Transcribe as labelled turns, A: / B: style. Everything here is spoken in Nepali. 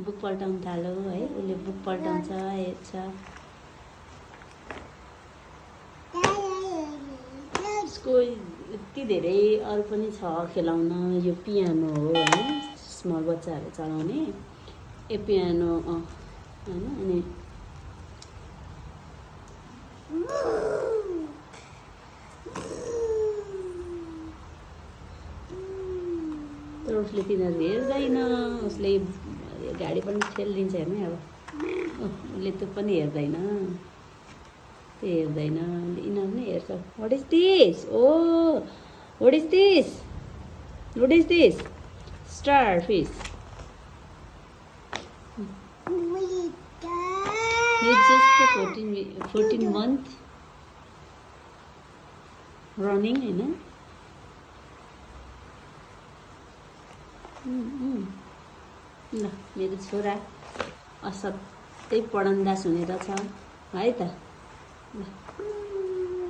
A: बुक पल्टाउन थाल्यो है। उसले बुक पल्टाउँछ, हेर्छ। उसको यति धेरै अरू पनि छ खेलाउन। यो पियानो हो होइन, स्मल बच्चाहरू चलाउने ए पियानो होइन। अनि तर उसले तिनीहरू हेर्दैन। उसले गाडी पनि ठेलिदिन्छ हेर्नु अब। उसले त्यो पनि हेर्दैन, त्यो हेर्दैन। यिनीहरू नै हेर्छ। What is this? Oh what is this? What is this? Star fish. He's just 14 month running होइन। ल मेरो छोरा असाध्यै पढन्दास हुने रहेछ है त। ल